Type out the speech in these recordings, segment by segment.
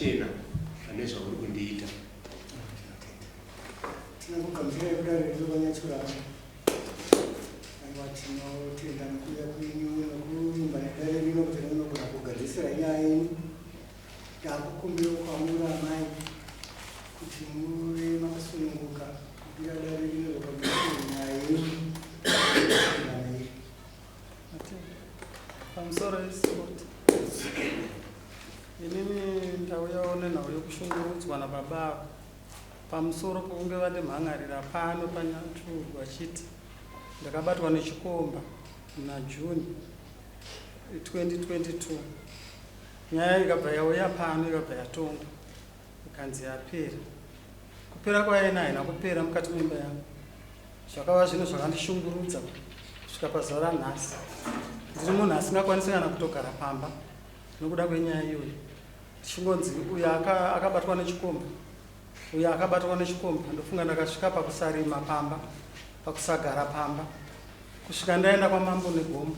pachena pane zvauri kundiita. Tinokugamuchirai kudare redu VaNyachurama. Aiwa tinotenda nekuuya kwenyu nekuvimba nedare rino kuti rinogona kugadzisira nyaya yenyu. Takukumbira kwamuri amai kuti muve makasununguka kupira dare rino rokagadzisira nyaya yenyu. Pamusoro isikoti. Inini ndauyawo nenhau yokushungurudzwa nababa ava pamusoro pokunge vandimhan'arira pano paNyaturu vachiti ndakabatwa nechikomba muna June 2022. Nyaya ikabva yauya pano ikabva yatongwa ikanzi yapera. Kupera kwayo ina haina kupera mukati memba yangu. Zvakava zvinhu zvakandishungurudza kusvika pazuva ranhasi. Ndiri munhu asingakwanisi kana kutogara pamba nokuda kwenyaya iyoyi. Ndichingonzi uyo akabatwa nechikomba, uyo akabatwa nechikomba. Ndofunga ndakasvika pakusarima pamba, pakusagara pamba kusvika ndaenda kwamambo negomo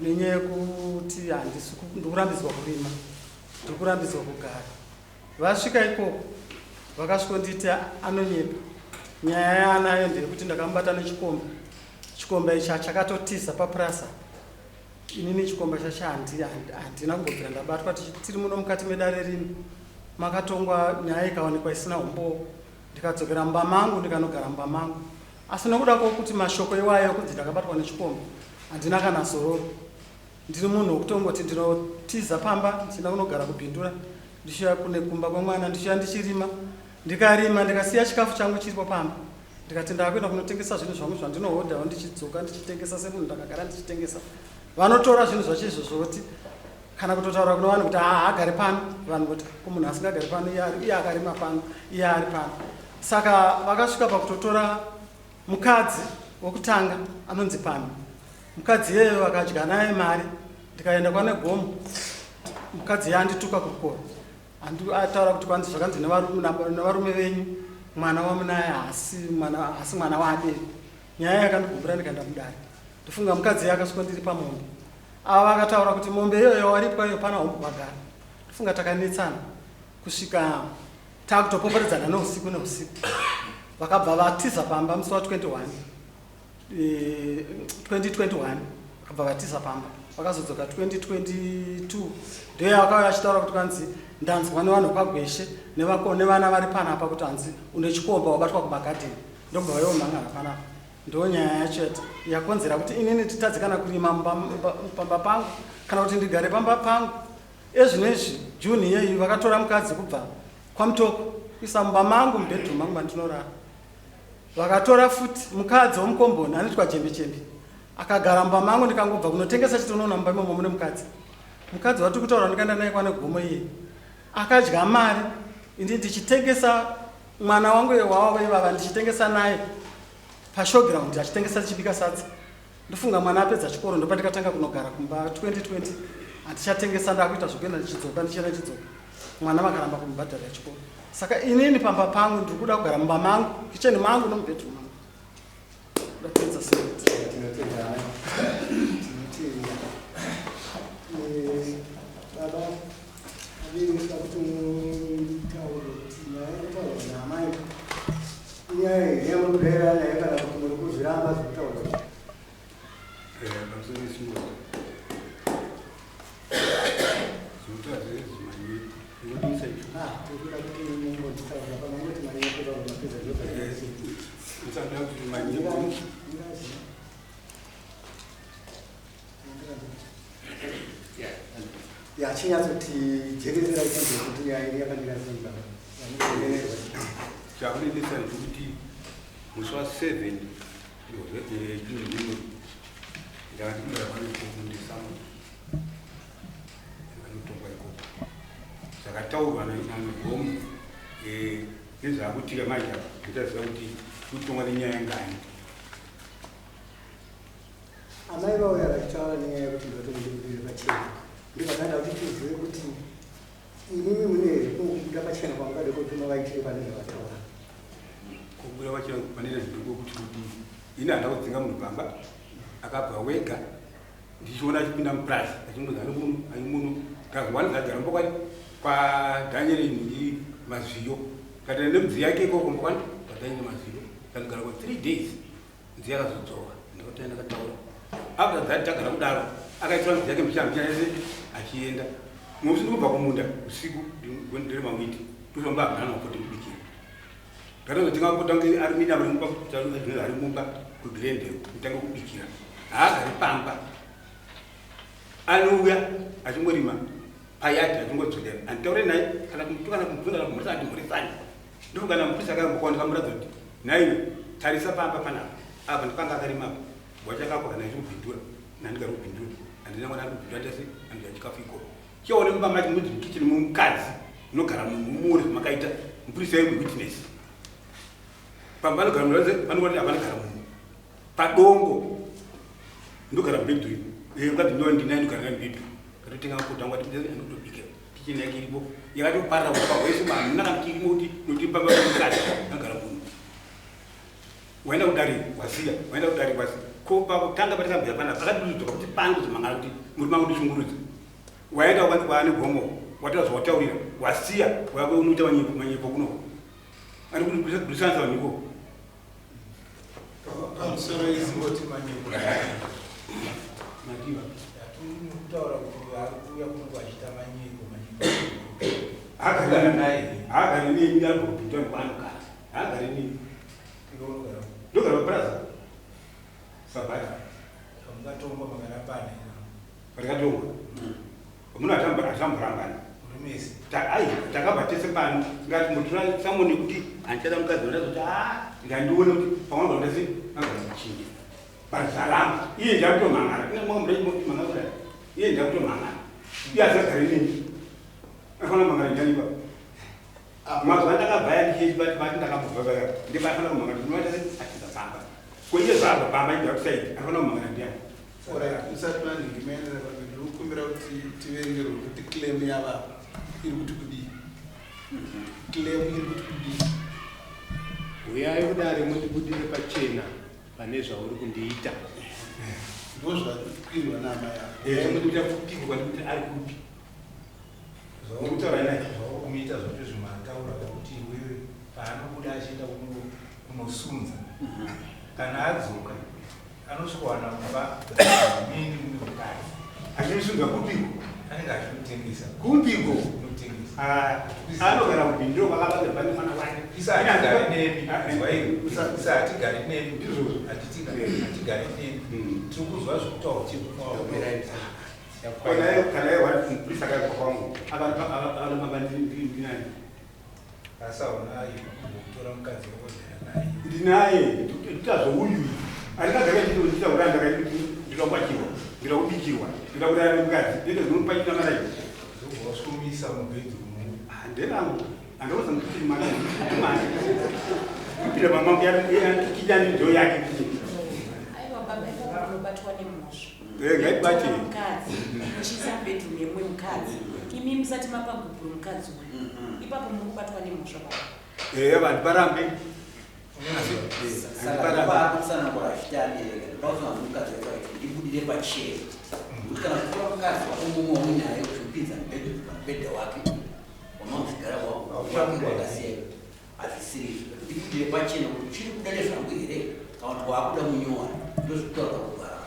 nenyaya yekuti handisi ndikurambidzwa kurima, ndikurambidzwa kugara. Vasvika ikoko vakasvikonditi anonyepa. Nyaya yaanayo ndeyekuti ndakamubata nechikomba. Chikomba ichi chakatotiza papurasa. Inini chikomba chacho handina kumbobvira ndabatwa. Tiri muno mukati medare rino makatongwa nyaya ikawanikwa isina umbowo. Ndikadzokera mumba mangu ndikanogara mumba mangu. Asi nokuda kwokuti mashoko iwayo ekunzi ndakabatwa nechikomba handina kana zororo. Ndiri munhu wekutongoti ndinotiza pamba ndichienda kunogara kuBindura ndichiuya kune kumba kwemwana ndichiuya ndichirima ndikarima ndikasiya chikafu changu chiripo pamba ndikati ndakuenda kunotengesa zvinhu zvangu zvandinohodhawo ndichidzoka ndichitengesa semunhu ndakagara ndichitengesa vanotora zvinhu zvacho izvozvo voti kana kutotaura kune vanhu kuti haagari pano vanhu voti kumunhu asingagari pano iye akarima pano iye ari pano saka vakasvika pakutotora Mukadzi wokutanga anonzi Pami. Mukadzi iyeyo vakadya naye mari ndikaenda kwaNegomo. Mukadzi iye andituka kukoro. Ataura kuti kwanzi zvakanzi nevarume venyu mwana wamunaye haasi mwana haasi mwana waAdeli. Nyaya yakandigumbura ndikaenda mudare. Ndofunga mukadzi iye akasvika ndiri pamombe. Ava vakataura kuti mombe iyoyo waripwa iyo pana hombo bagara. Ndofunga takanetsana kusvika Takutopoporedzana neusiku neusiku vakabva vatiza pamba musi wa 21 2021 vakabva vatiza pamba vakazodzoka 2022 ndoye vakauya vachitaura kuti kwanzi ndanzwa nevanhu kwagweshe nevana vari panapa kuti hanzi une chikomba wabatwa kumagadheni ndobva vayomhangana panapa ndo nyaya yacho yakonzera kuti inini titadze kana kurima pamba pangu kana kuti ndigare pamba pangu Ezvino izvi June iyeyu vakatora mukadzi kubva kwaMutoko kuisa mumba mangu mubedroom mangu mandinorara. Vakatora futi mukadzi womukomboni anoitwa Jembe Chembe akagara mumba mangu ndikangobva kunotengesa chete unoona mumba imomo mune mukadzi. Mukadzi watiri kutaura ndikaenda naye kwane gomo iye akadya mari ini ndichitengesa mwana wangu wavo ivava ndichitengesa naye pashowground achitengesa tichibika sadza. Ndofunga mwana apedza chikoro ndopandikatanga kunogara kumba 2020 handichatengesa ndakuita zvekuenda ndichidzoka ndichienda ndichidzoka mwana vakaramba kumubhadharira chikoro saka inini pamba pangu ndiri kuda kugara mumba mangu kitchen mangu nomubedroom mangu ndapedza Tinotenda. Tinotenda. Eh, baba Abiri kuti mutaure kuti nyaya inotaurwa naamai inyaya here yamuri nayo kana kuti muri kuzviramba zvekutaurwa? Pamusoro yesimba zvinotaura zvezvimanyepo ndinodinisa izvo. Ah, tiri kuda kuti mungotitaurira pamangoti manyepo pamapedza zvobva. Musada kuti manyepo. Yachinyatsotijekesera itinzwe kuti nyaya iri yakamira sei baba. Chakunetesa ndechekuti musi wa 7 June rino ndakati kudara kwanikoko ndisama anotongwa ikoko zvakataurwa naNegomo nezvaakutika manje apa nditaziva kuti kutongwa nenyaya ngani. Amai vauya vachitaura nenyaya yekuti ndoti mundibudire pachena ndozvakaita kuti tizive kuti imimi mune here kubuda pachena kwamungade kuti mavaitire pane zvavataura. Kubuda pachena pane zviduku kuti kudii ini handina kudzinga munhu pamba akabva wega ndichiona achipinda mupurazi achingonzi ari muno ari muno ndikazowanza agara mumba kwani. kwaDaniel Nhingi Mazviyo. Ndikatoenda nemudzi yake ikoko mba kwani kwaDaniel Mazviyo. Ndikagara kwa 3 days. Nzi yakazodzoka. Ndikatoenda ndakataura. After that tagara kudaro akaitora mudzi yake mbichana mbichana yese achienda. Musi ndikubva kumunda usiku ndiri mawiti. Ndofamba hamuna mapoto kubikira. Ndatozotenga mapoto ange ari mina ari mumba ari mumba kuGlendale kutanga kubikira. Haagari pamba. Anouya achingorima payadhi achingodzokera. Handitaure naye kana kumutuka kana kumubvunza kana kumhoresa handimhoresani. Ndofunga kana mupurisa akambokwana ndikamuratidza kuti nhaiwe tarisa pamba panapa apa ndipanga akarima apa wachakakwa kana achikubhindura nandigari kubhindura handina mwana ari kubhindura ndase andidya chikafu ikoko. Chione mumba macho munzi mukitchen mumukadzi munogara mumuri makaita mupurisa witness. Pamba anogara munhu wese panoona apanogara munhu. Padongo ndogara mubedroom. Eh mukadzi ndo ndinaye ndogara naye mubedroom. Ndatotenga mapoto angu ati ndotobika. Kitchen yake iripo. Yakatoparara kupa hwese hamuna kana chirimo kuti noti pamba pemukadzi anogara munhu. Waenda kudare wasiya, waenda kudare wasiya. Ko pakutanga patakabhuya panapa pakati kuzodzoka kuti pano kuzomangana kuti murume wangu ndishungurudza. Waenda kwaane gomo wataura zvawataurira wasiya wako unoita manyepo manyepo kuno. Ari kusanza vanhu ikoko. Pamusoro izingoti manyepo. Madiwa. Kutaura kuti ari kuuya kuno kwachiita manyepo manyepo. Haagari naye. Haagari neni ari kupinda kwaanogara. Haagari neni. Iwe unogara. Ndogara paplaza. Sabata. Mungatongwa makarambana. Pakatongwa. Munhu atamborambana. Muri mese. Ai, takabva tese pano. Ngati mutura samoni kuti handichada mukadzi wandazoti ah ngandione kuti pamwe vandasi angara kuchinja. But zvaramba. Iye ndakutomhangara. Ine mwa mura mhangara kudai. Iye ndakutomhangara. Iye asagare neni. Anofanira kumhangara ndani ipapo. Mazuva ndakabva ya ndichiti vati vati ndakabva vaya. Ndibafanira kumhangara ndinoita se atiza pamba. Kwenye zvabva pamba ibva kuside. Anofanira kumhangara ndiani? Alright, musati manhingi maenderera pamberi ndinokumbira kuti tiverengerwe kuti claim yava iri kuti kudii. Claim iri kuti kudii. Uyai kudare mundibudire pachena pane zvauri kundiita. Ndozvakwirwa naamai avo. Eh, ndikuita kupikwa ndikuti ari kupi. Ndikutaura naye. Zvauri kumuita zvacho zvimataura kuti iwewe paanobuda achienda kunosunza kana adzoka anosvikowana mumba mini mune mukadzi. Achimusunza kupiko? Anenge achimutengesa. Kupiko? Kunotengesa. Anogara kubhindiro kwakavakirwa pane mwana wake. Isa hatigari nemi. Isa hatigari nemi. Ndizvozvo. Hatigari nemi. Tiri kuzwa zvekutaura chekutaura. Kana iye wari mupurisa akabva kwangu. Akanobamba ndinani. Asaona kumbotora mukadzi wako naye. Ndinaye. Nditazvouyu. Andingagara nditaura ndakaiti ndinoda kwachirwa. Ndinoda kubikirwa. Ndinoda kurara nemukadzi. Ndinoda zvinomupa china mara iyi. Zobva wasvomisa mubedroom. Nderangu. Andauza kuti mwana mwana. Kupira mama yake ndo yake. Aiwa baba ipapo unobatwa nemhosva. Eh, ngaibate. Mukadzi. Muchiisa bedroom yemumwe mukadzi. Imi musati mapa gupuro mukadzi uyu. Ipapo muri kubatwa nemhosva baba. Eh, vanhu varambe. Saka paakutsanangura achiti abereka ndopauzoona mukadzi wacho achiti ndibudire pachena. Kuti kana kutora mukadzi wako mumwe wamunaye uchimupinza mubhedha wake wamauchigara wake wakasiya hazvisiri izvo. Ndibudire pachena kuti uchiri kuda nezvangu here kana kuti waakuda munyowani. Ndozvekutaura kugara.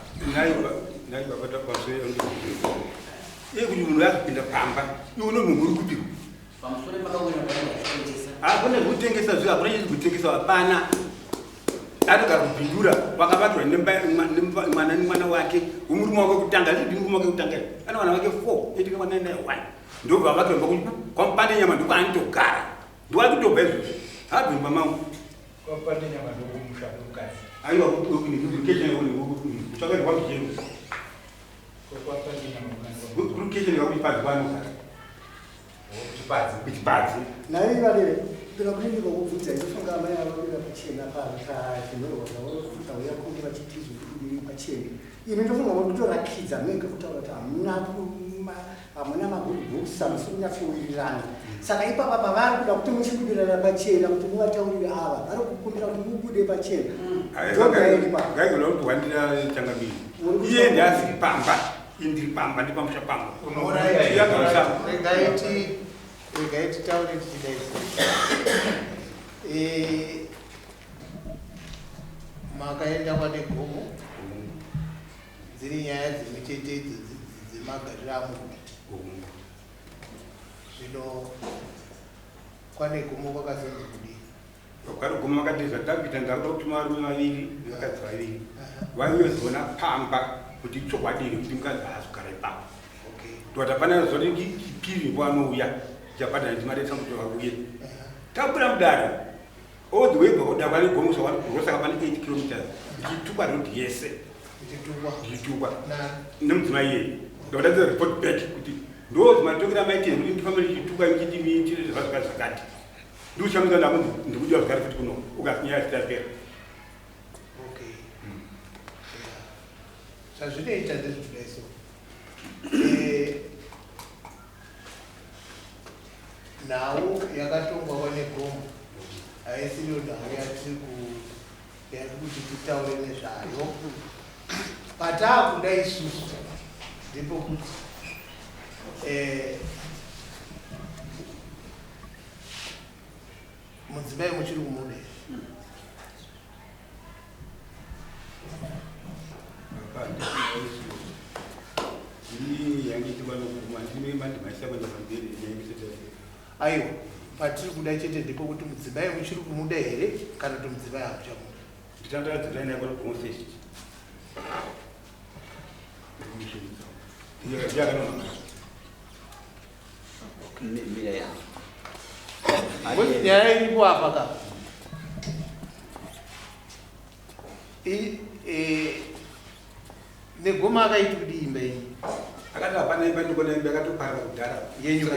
Nhai baba tapaswe iye kuti munhu akupinda pamba iwe une munhu uri kupiko. Pamusoro pakawira panenge achitengesa. Hakuna zvekutengesa zve hakuna chiri kutengesa hapana. Anogara kubhindura wakavakirwa nemwana nemwana wake wemurume wake wekutanga zvidi murume wake wekutanga ana vana vake 4 eight kana 9 1 ndobva vavakirwa kuti kwamupande nyama ndokwaanotogara ndoari kutobva izvozvo haabvi mumba mangu. Kwamupande nyama ndokumusha kwemukadzi. Aiwa kutsvaka kwamuchero. Kwamupande nyama Kurukecheni kakuchipadzi kwaanogara. Kuchipadzi. Kuchipadzi. Naye valere ndoda kuti ndingokubvunza inofunga amai ava vabuda pachena pazvinyorwa zvavo vauya kunge vachiti zvekubudiri pachena. Imi ndofunga muri kutorakidza mega kutaura kuti hamuna magood books hamusi kunyatsowirirana. Saka ipapa pavari kuda kuti muchibudirana pachena kuti muvataurire ava vari kukumbira kuti mubude pachena. Ngaigona kuti wandira changamire. Iye ndiasiri pamba, ini ndiri pamba, ndiri pamusha pangu. Regai Regai ti Regai titaure tichidai so. Eh, makaenda kwanegomo dziri nyaya dzimwe chete idzodzi dzemagariro amuri kuita. Zvino kwanegomo kwakazonzi kudii? Kwanegomo vakati zvatakuita ndakuda kutuma varume vaviri nevakadzi vaviri vaiyozoona pamba kuti ichokwadi here kuti mukadzi haasi kugara ipapo. Ndokati hapana zoti chipiri ndipo anouya tichabhadhara mari yetsango kuti vauye. Tabuda mudare all the way kubva kuda kwanegomo zvawarosaka pane 8 kilometers ndichitukwa road yese ndichitukwa nemudzimai iyeye. Ndokati report back kuti ndo matokera maiti here kuti ndifambe ndichitukwa ndichiti miti zvakati zvakati. Ndikushamisa ndakunzi ndikudiwa zvakare futi kuno ukasi nyaya isati yapera. Okay. Yeah. Zvazvinoita ndezvekudai so. Eh, nhau yakatongwa kwanegomo haisiriyo nhau yatiri ku yatiri kuti titaure nezvayo. Pataakuda isusu ndepokuti eh, Mudzimai muchiri kumuda here? Aiwa, patiri kuda chete ndipo kuti mudzimai muchiri kumuda here kana kuti mudzimai hamuchamuda. Nyaya iripo apa ka e, negoma akaiti kudii imba yenyu akati hapana imba ndikona imba yakatoparara kudhara yenyu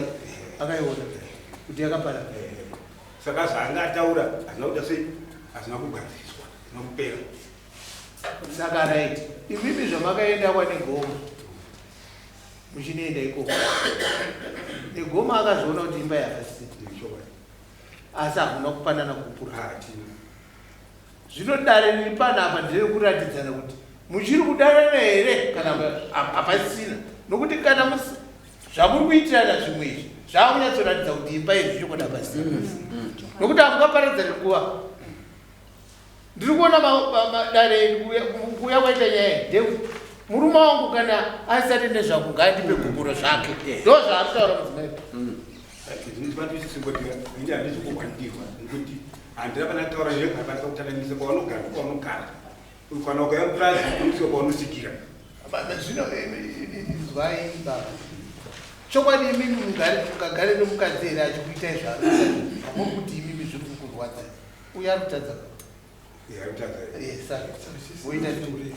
akaiona kuti yakaparara saka zvaanga ataura hazvina kuda sei hazvina kugadziriswa hazvina kupera saka right imimi zvamakaenda kwanegoma muchinoenda ikoko negoma akazviona kuti imba yakasii asi hakuna kupanana kupura zvino dare riri panapa nderekuratidzana kuti muchiri kudanana here kana hapasisina nokuti kana zvamuri kuitirana zvimwe izvi zvakunyatsoratidza kuti imba izvi chokwadi hapasisina nokuti hamungaparadzani nguva Ndiri kuona dare kuuya kwaita nyaya ndekuti murume wangu kana asati nezvangu ngaandipe gupuro zvake ndo zvaari kutaura mudzimai. Handina pana taura zvekapana kutandanisa kwaunogara kwaunogara kana ukauya mupurazi unosvika kwaunosvikira. Zvino inzwai baba chokwadi imimi mugare nemukadzi here achikuitai zvaanoita hamuri kuti imimi zviri kukurwadzai Uyu ari kutadza. Eh, ari kutadza. Eh, saka woita sei?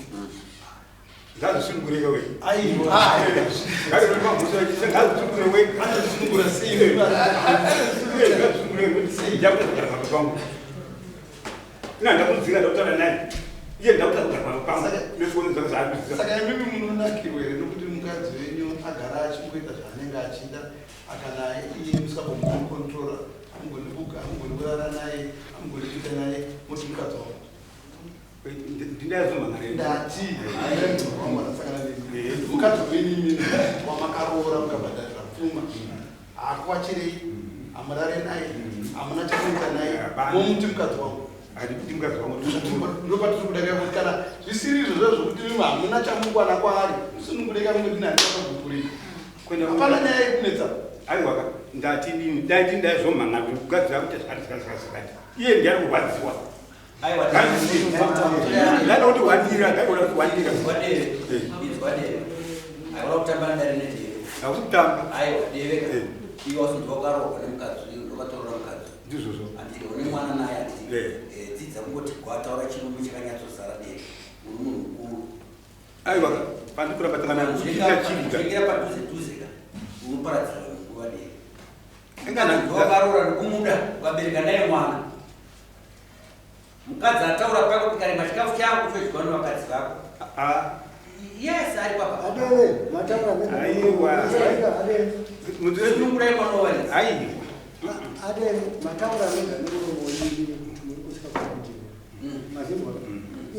Ngazvisunungureke we. Aiwa. Ngazvisunungure ngazvisunungure we. Anozvisunungura sei? Ngazvisunungure we. Ndakugara pamba pangu. Ina ndakudzira ndakutaura naye. Iye ndakutadza kugara pamba pangu. Nefoni dzake zvaari kuziva. Saka imimi munonakirwa here nokuti mukadzi wenyu agara achingoita zvaanenge achida akana iye musikabomukontrora Hamugoni kuga, hamugoni kurara naye, hamugoni kuita naye, moti mukadzi wangu. Ndati wamwanasakana nemi. Mukadzi wenyu imimi wamakaroora mukabhadharira pfuma. Haakuwachirei, hamurare naye, hamuna chekuita naye, momuti mukadzi wangu. Handikuti mukadzi wangu. Ndopatiri kudarika kuti kana zvisiri izvo zvo zvokuti mimi hamuna chamukwana kwaari, musunungureka mungoti nani pakagupurika. Hapana nyaya yekunetsa. Aiwa ka ndati ndini dai ndini ndaizomhanga kugadzira kuti zvakati zvakati zvakati zvakati. Iye ndiye ari kurwadziwa. Aiwa. Ndaida kuti wandira, ndaida kuti wandira. Inzwa deve. Inzwa deve. Aiwa kutamba nedare nedeve. Hausi kutamba. Aiwa deve ka. Iwe wasinzi wakaroorwa nemukadzi uyu wakatorora mukadzi. Ndizvozvo. Handiti une mwana naye handiti. Eh, dzidza kungoti gwataura chirume chakanyatsozara deve. Uri munhu mukuru. Aiwa pandikura patangana kuchita chirika. Chirika padhuze dhuze ka. Unoparadzira vanhu nguva deve. Ingana wakaroora nokumuda ukabereka naye mwana. Mukadzi ataura pako tikarema chikafu changu chodyiwa nevakadzi vako. Ah. Yes, ari papa. Adere, mataura mega. Aiwa. Adere. Sunungurai mwana wawaridza. Aiwa. Adere, mataura mega nemuromo wenyu kuti muri kutya kuti. Mazvinzwa?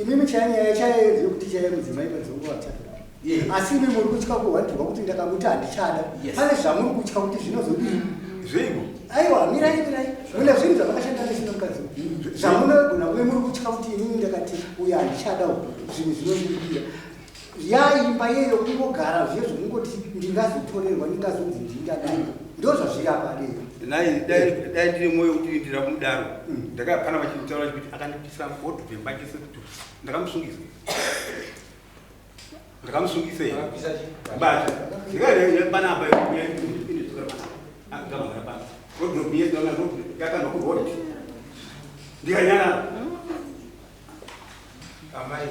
Imimi chainyaya chaiyo ndeyekuti chaiye mudzimai padzongo vachatora. Asi imi muri kutya kuhwandirwa kuti ndakamuti handichada. Pane zvamuri kutya kuti zvinozodii? Zveiko? Aiwa, mirai mirai. Mune zvinhu zvamakashanda nesina mukadzi. Zvamunogona kuve muri kutya kuti inini ndakati uyu handichada uyu. Zvinhu zvinondibira. Yaimba iyeyo kungogara zviye zvekungoti ndingazotorerwa ndingazonzi ndingadai. Ndozvazviri apa dei. Nhai dai dai ndine mwoyo wekuti ndira kumudaro. Ndakapana vachitaura kuti akandipisa wardrobe yemba chese kuti ndakamusungisa. Ndakamusungisa here? Mbatya. Ndikaenda panapa ine panapa. Ndakagara panapa. Wardrobe yedu yakandwa kuroad. Ndikanyarara. Amai.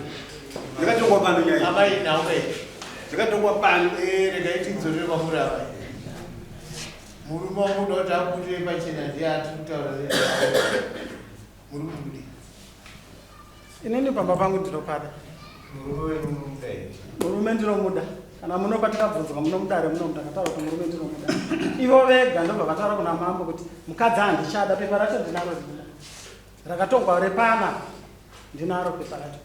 Ndakatongwa pano nyaya. Amai naume. Ndakatongwa pano. Eh, regai tidzorere kwamuri amai. Murume wamuda kuti abude pachena ndiye atiri kutaura muri kuti kudii? Inini pamba pangu ndinopada. Murume wenyu munomuda here? Murume ndinomuda. Kana muno patikabvunzwa muno mudare muno ndakataura kuti murume ndinomuda. Ivo vega ndobva vataura kuna mambo kuti mukadzi handichada, pepa racho ndinaro ndinoda. Rakatongwa repana ndinaro pepa racho.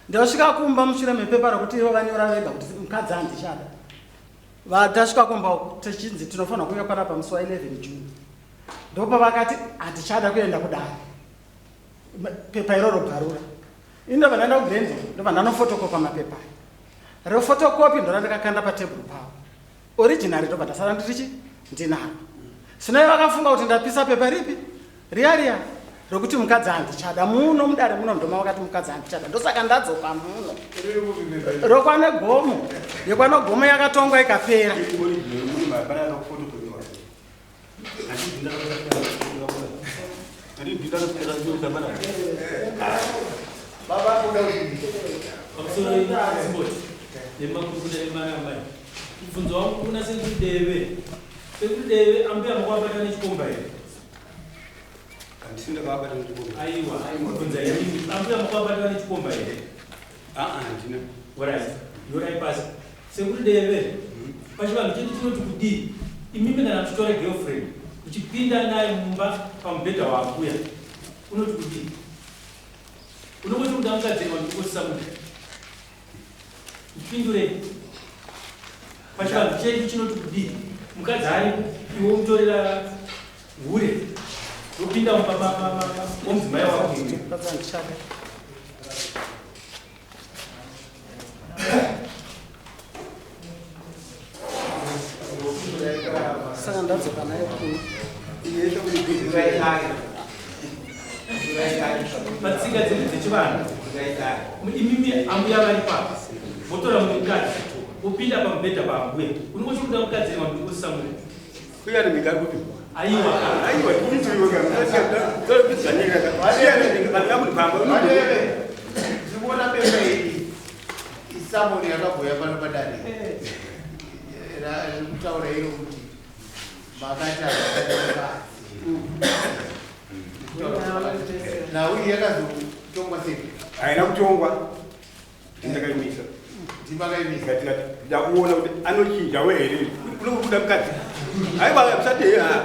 Ndosvika kumba mushure mepepa rokuti ivo vanyora vega kuti mukadzi handichada. Vatasvika kumba uku tichinzi tinofanira kuuya panapa musi wa 11 June. Ndopavakati handichada kuenda kudare. Pepa iroro bvarura. Ini ndobva ndaenda kuGrandview ndobva ndanofotokopa mapepa aya. Refotokopi ndora ndakakanda patebhuru pavo. Original ndobva ndasara ndirichi ndinaro. Sinai vakafunga kuti ndapisa pepa ripi? Riya riya rokuti mukadzi handichada muno mudare muno ndoma vakati mukadzi handichada ndosaka ndadzoka muno. Rokwane gomo yekwane gomo yakatongwa ikapera. Baba kuda kuti Pamusoro simboti nemakurukota nemai amai. Mubvunzo wangu kuna Sekuru Deve. Sekuru Deve, ambuya makavabata nechikomba here? Handisi ndakavabata nechikomba. Aiwa, kubvunza inini. Ambuya makavabata nechikomba here? Aa, handina. Alright, nyorai pasi. Sekuru Deve, pachivanhu chedu tinoti kudii? Imimi kana muchitora girlfriend, uchipinda naye mumba pamubhedha waambuya, unoti kudii? Unongoti kuda mukadzi here wandikosisa munhu? Ndipindurei. Pachivanhu chedu chinoti kudii? Mukadzi aripo, iwe womutorera hure, wopinda mumba momudzimai wako iwe. Mukadzi handichada. Saka ndadzoka naye kuno. Patsika dzedu dzechivanhu, imimi ambuya vari papa, motora mumwe mukadzi, wopinda pamubhedha paambuya. Unongoti kuda mukadzi here wandikosisa munhu? Kuyani migari kupi? Aiwa. Aiwa, Vadeve, ndikuona pepa iyi isamoni yakabhoya pano padare riri kutaura iro kuti makati hazvakati nhau iyi yakazotongwa sei? Haina kutongwa. Ndakaimisa. Ndimakaimisa. Tikati ndakuona kuti anochinjawo here. Kunokubuda mukadzi. Aiwa musati ha.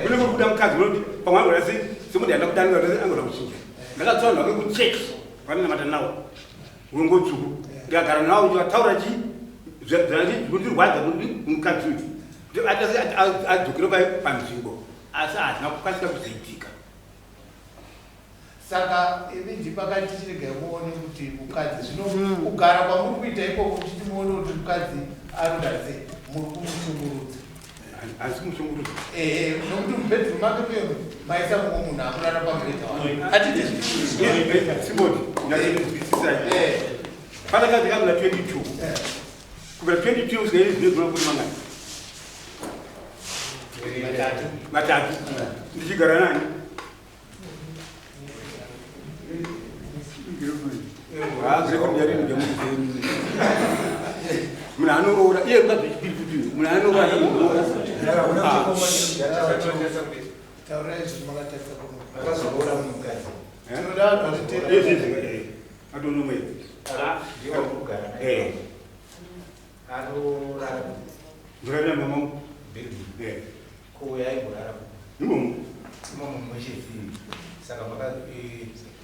Kunokubuda mukadzi unoti pamwe angona se semunhu yanda kudanwa angona kuchinja. Ndakatsaura vanhu vake kuchechi vanonamata nawo. Urongo tsvuku. Ndikagara nawo ndikataura chi zvandirwadza kuti mukadzi uyu. Atase adzokere panzvimbo asi hazvina kukwanisa kuzoitika. Saka imi ndipakati chiregai muone kuti mukadzi zvino kugara kwamuri kuita ikoko muchiti muone kuti mukadzi anoda sei, muri kumushungurudza. Handisi kumushungurudza. Ehe, nokuti mubedroom make muyo maisa mumwe munhu akurara pamubhedha wake. Hatiti Simboti, ndazvinzwisisai. Panakadzi kamuna 22. Kubvira 22 kusvika iri zvino zvinokuri mangani? Matatu. Ndichigara nani? Munhu anoroora iye mukadzi wechipiri futi munhu anoroora. Taurai zvinhu makatarisa kuno. Akazoroora mumwe mukadzi. Tinoda vanhu vanotenda. Atonomwe. Ndiye wamuri naye. Anorara kupi? Ndorara mama wangu. Bedroom. Eh. Ko uyo aimborara kupi? Imomo. Imomo mumwe chete. Saka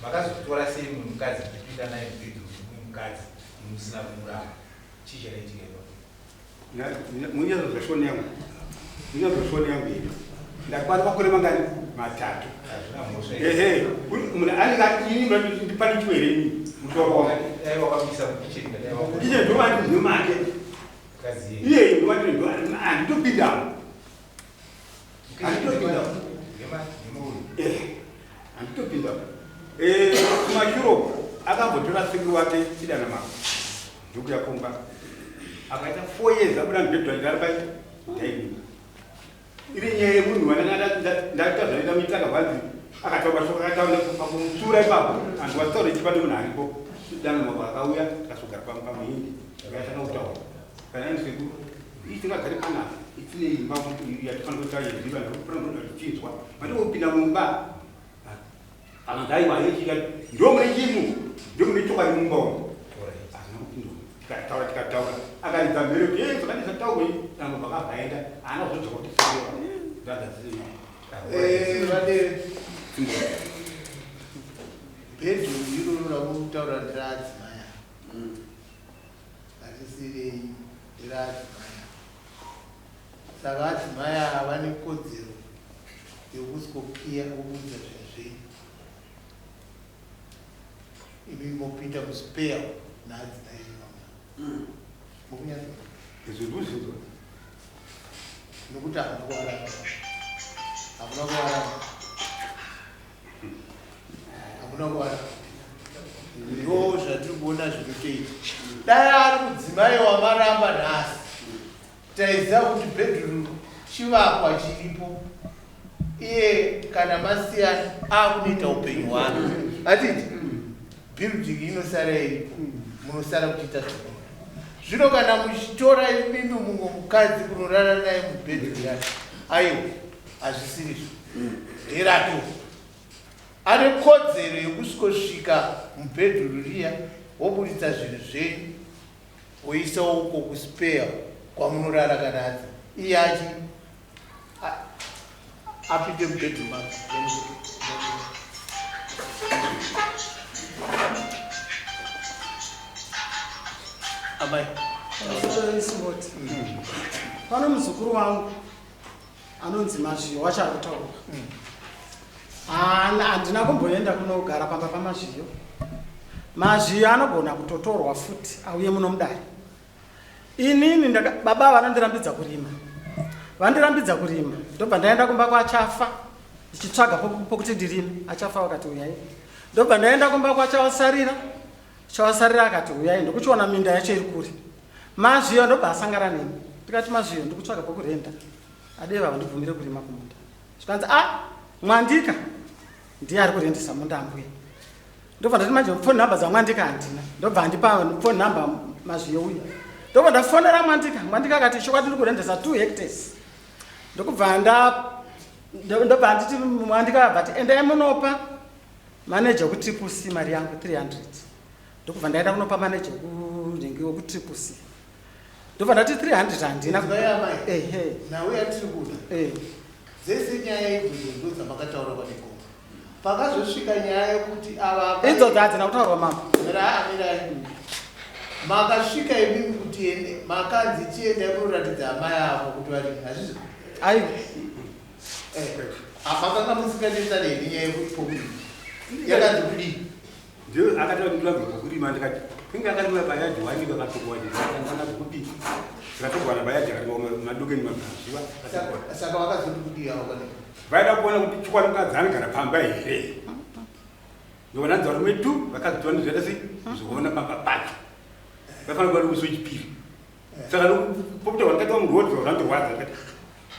makazotora sei mumwe mukadzi muchipinda naye mubedroom mumwe mukadzi musina kumuramba? Chii chakaitika ipapo? Munyazvo zvashoni yangu. Ndinozofoni yangu iyi. Ndakwana makore mangani? Matatu. Ehe, munhu anenge ini ndipane chiwere ini. Mutoro wangu. Dai wakamisa mukicheni dai wakamisa. Iye ndovati ndomake. Iye ndovati ndo handitopinda. Handitopinda. Eh, handitopinda. Eh, kumashuro akambotora sekuru wake chidana mako. Ndokuya kumba. Akaita 4 years abuda mubhedha achigara pai. Ndaimba. Iri nyaya yemunhu wandanga ndaita zvaida muita akabvanzi akataura shoko akataura pakumusura ipapo anhu wasitaura ichipa nemunhu aripo dana mako akauya akasogara pamuhindi akatanga kutaura kana ini sekuru ii tingagare panapa itine imba yatifanira kuita yeziva nekutichinzwa mandikupinda mumba akanzi aiwa yechika ndo mune chimu ndo mune chokwadi mumba umu hazina kupindwa tikataura tikataura akaridza mhere kuti ee zvakati zvataurwa tango pakabva aenda haana kuzodzoka kuti sewa Vadere bedroom iroro ramurikutaura nderaadzimai harisirei nderaadzimai saka adzimai ava vane kodzero yokusikokiya voburitsa zvinhu zvenyu imi mopinda muspare naadzimai enyu vamwe mukunyatso izvi nokuti hamuna kuvaramba hamuna kuvaramba hamuna kuvaramba ndo zvatiri kuona zvinotoita dai ari mudzimai wamaramba nhasi taiziva kuti bedroom chivakwa chiripo iye kana masiyana akunoita upenyu hwake atiti building inosara iripo munosara kuchiita zvamunoda zvino kana muchitora imimi mumwe mukadzi kunorara naye mubedroom yake aiwa hazvisirizvo nderato ane kodzero yekusvikosvika mubedroom riya woburitsa zvinhu zvenyu woisa uko kuspare kwamunorara kana adzi iye achi apinde mubedroom ake amai Simboti. Pano muzukuru wangu anonzi Mazviyo wacho ari kutaura. Handina kumboenda kunogara pamba paMazviyo. Mazviyo anogona kutotorwa futi auye muno mudare. Inini baba vanondirambidza kurima. Vandirambidza kurima. Ndobva ndaenda kumba kwaChafa ndichitsvaga pokuti ndirime. Achafa vakati uyai. Ndobva ndaenda kumba kwaChawasarira. Chawasarira akati uyai ndokuchiona minda yacho iri kure. Mazviyo ndobva asangana neni. Ndikati Mazviyo ndikutsvaga pokurenda. Adeva vandibvumire kurima kumunda. Zvikanzi a Mwandika ndiye ari kurendesa munda ambuya. Ndobva ndati manje phone number dzaMwandika handina. Ndobva andipa phone number Mazviyo uya. Ndobva ndafonera Mwandika. Mwandika akati chokwadi ndiri kurendesa 2 hectares. Ndokubva nda ndobva anditi Mwandika abva ati endai munopa manager wekuTriple C mari yangu 300. Ndokubva ndaenda kunopa manager wekunhingi wekuTriple C. Ndobva ndati 300 handina. Inzwai amai. Ehe. Nhau yatiri kuda. Dzese nyaya idzodzo ndo dzamakataura kwaNegomba. Pakazosvika nyaya yekuti ava Idzodzo hadzina kutaurwa mambo. Mirai, mirai. Makasvika imimi kuti ende makanzi chiendai kunoratidza amai avo kuti vari hazvizvo? Aiwa. Makanga musinganetsane here nyaya yekuti yakanzi kudii? Ndiyo akataura kuti ndinobva kurima ndikati kunge akarima bayadhi wani vakatogwa ndikatanga kuti ndikatogwa na bayadhi akarima madokeni maziva Saka vakazoti kudii avo kane? Vaida kuona kuti chokwadi mukadzi anogara pamba here. Ndokona varume tu vakadzi tu vanozviita sei zvoona pamba pacho. Vafanira kuva musi wechipiri. Saka pokuti vandikati muroad zvandorwadza ndikati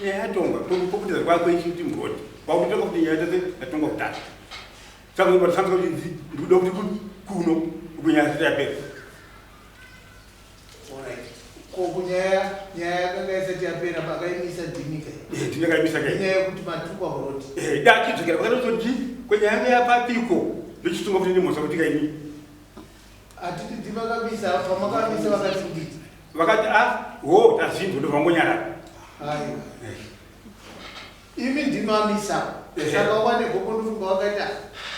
nyaya yatongwa pokutiza kwako ichiti muroad kwakutonga kuti nyaya tese yatongwa kudhara. Saka ndinobatsanza kuti ndikuda kuti kuno kunyaya isati yapera. Alright. Ko kunyaya nyaya yakanga isati yapera makaimisa dhimika. Eh, ndinakaimisa kai. Nyaya yekuti matukwa muroad. Eh, dachidzokera pakatoti kwenyaya yanga yapapiko ndochisunga kuti ndimhosva kuti kaini. Hatiti ndimakamisa pamakamisa vakati kudii? Vakati ah ho tazvinzwa ndobva ngonyarara. Aiwa. Imi ndimamisa. Saka wane gogo ndofunga wakati ah,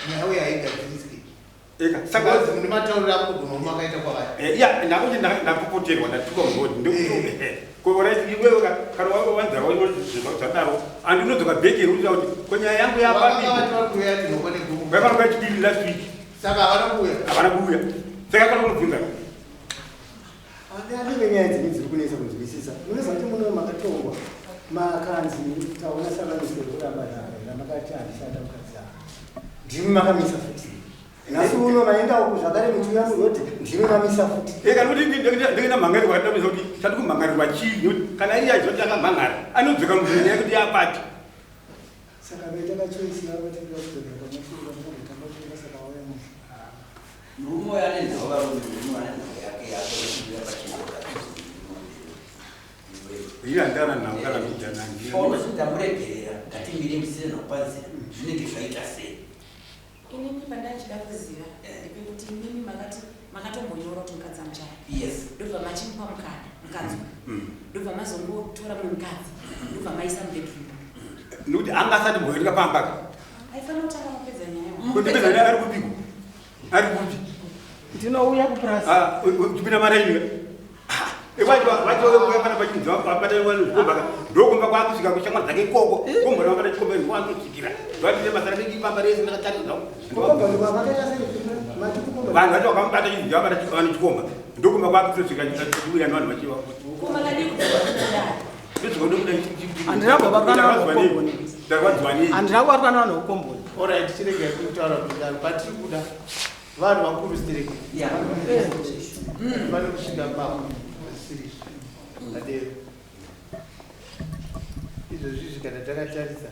nyaya uyu haigadziriswi. Eka, saka Because mune matauriro amunogona makaita kwavari. Eh, ya ndakuti ndakupoterwa ndatukwa mugodi ndikuti kora iwewe kana wanzara zvadaro andi unodzoka bheki iri unoita kuti ko nyaya yangu Vakanga vati vari kuuya tinhoko negumo. yapapivakanga chipiri last week. Saka havana kuuya. Havana kuuya, saka kana unobvunza. Ane nyaya dzimwe dziri kunetsa kunzwisisa. Munoziva kuti muno makatongwa makanzi taona savanisi rekuramba nhaka ramakati handichada mukadzi ava. Ndimi makamisa futi. Nhasi uno maenda uku zvakare muchiuya murodi ndimi mamisa futi. Eka, nokuti ndingenda mhangarirwa atamisa kuti tati kumhangarirwa chii, nekuti kana iye achizoti akamhangara anodzoka mubvunzo yake kuti yapati. Saka vaita kachoisi vavo vatanga kudzokera kwamashure vakambotanga kutonga saka vauya musha. Murume uyo ane nhau, varume, murume ane nhau yake yake yekubuda pachena. Iye handana nhau kana kuita. Paunozoti ndamuregerera, ngatimire musine nhau panzira, zvinenge zvaita sei? Inini pandachida kuziva ndepekuti imimi makati makatombonyora kuti mukadzi amuchaya. Yes. Ndobva machimupa mukana mukadzi uyu. Ndobva mazongotora mumwe mukadzi, ndobva maisa mubedroom. Nekuti anga asati mboendeka pambaka. Aifanira kutanga mapedza nyaya. Kundipedza nyaya ari kupiko? Ari kupi? Ndinouya kupurasi. Ah, uchipinda maraini. Ndokumba kwakusvika kushamwari dzake ikoko, kombona vakata chikomba ndikwandotsvikira vatite basa rake ipamba rese ndakatarira. Makaita sei? Mati kukomba. Vanhu vacho vakamubata chinhu, vabata chikomba, ndokumba kwakutosvika chiwira nevanhu vachiva. Ko makadii kudzoka kudaro? Handina kubatwa navanhu vekomboni. Ndarwadziwa nei? Handina kubatwa navanhu vekukomboni. Alright, chiregai kutaura kudaro. Patiri kuda vanhu vakuru stereki. Vane kusvika pako. Zvisiri adero. Izvozvi izvi kana takatarisa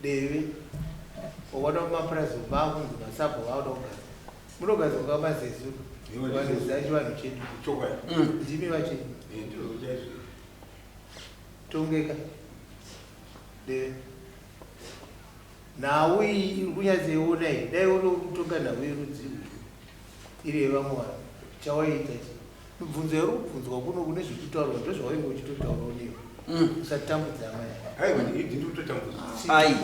Devi wakaona mumapurazi makunzi masabho vakuda kugadzira. Munogadzirwa mazezu. Vanoziva chivanhu chedu. Ndimi vachenyu. Tongeka. Devi. Nhau iyi iri kunyatsoiona iyi, dai uri kutonga nhau yerudzi urwu iri yevamwe vanhu, chawaiita chii? Mibvunzo yauri kubvunzwa kuno kune zviri kutaurwa ndozvawainge uchitotaurawo newe. Usatambudza amai ava. Aiwa, ndiri kutotambudza. Ai.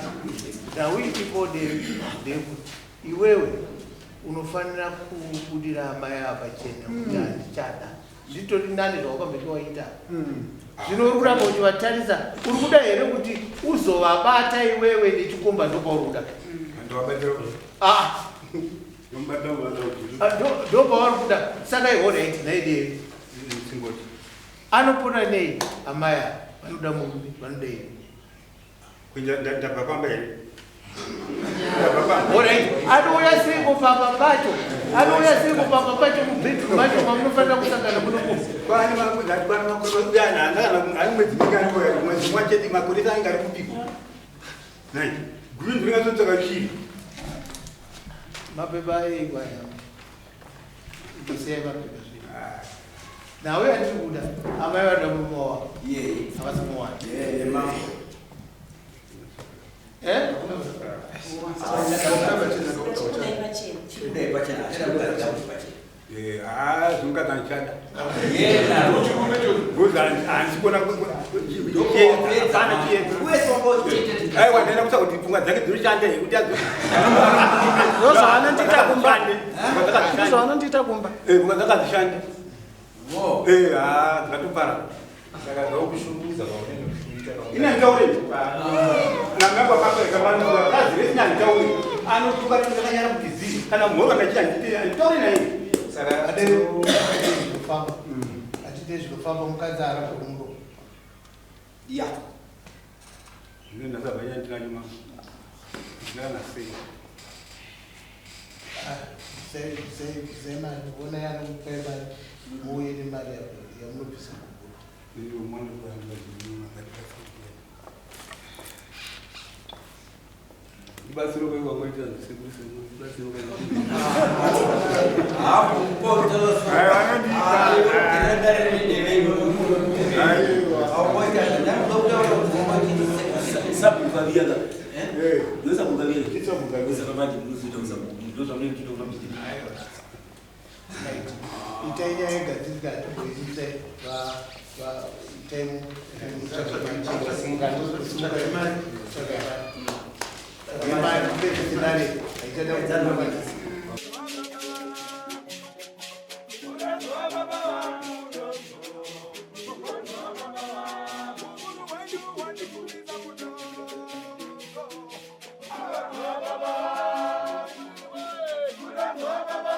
Nhau iripo ndeyekuti iwewe unofanira kubudira amai ava pachena kuti handichada. Zvitori nani zvawakambenge waita. Zvino uri kuramba uchivatarisa, uri kuda here kuti uzovabata iwewe nechikomba? Ndopauri kuda. Ah. Ah, ndopauri kuda. Saka alright, naidei anopona nei amai ava? Vanoda murume, vanoda ini. Ndabva pamba here? Alright, anouya seiko pamba pacho? Anouya seiko pamba pacho mubedroom macho mamunofanira kusangana munoku? Kwani mwedzi mingani? Mwedzi mumwe chete, makore anenge ari kupiko nai gumi ndingatsotsvaka chii? Mapepa ayeikwa ndosiyai mapepa zvino. Nhau yandiri kuda, amai vanoda murume wavo, havasi kumuwana. Eh? Chibudai pachena. Chibudai pachena, achida mukadzi abude pachena. Zvimukadzi andichada because handisi kuona hapana chiedza. Aiwa, ndaenda kusa kuti pfungwa dzake dzinoshanda here kuti Ndozvaanondiita kumba. Ndozvaanondiita kumba. Pfungwa dzakadzishanda dzakatopara. Saka zvakushungurudza kwaunenge uchiita. Ine handitauri nangangwakazi rese, handitauri, anotuka ndakanyara kuti zii kana mhoro akachii handitauri naye. Saka Adero, zvinofamba atite zvinofamba, mukadzi haarapwe kumuromo. Ya, zvino ndasabva ndinacho mama ndinakana sei? Bvisai mari, ona yanokupai mari, muuye nemari yamunobvisa kuguru. Ndibatsiro kwaiwangoita sekuru, sekuru, ndibatsiro. Hapo mpoto. Aiwa, anondiita. Sabhuku ndosabhuku saka manje munozoita musabhuku ndozvamunenge muchitoona muchiti. Itai nyaya igadzirika, hatimboiisai. Itai, tsvakai mari, tsvakai mari. Yemari haichada kudzana. Baba.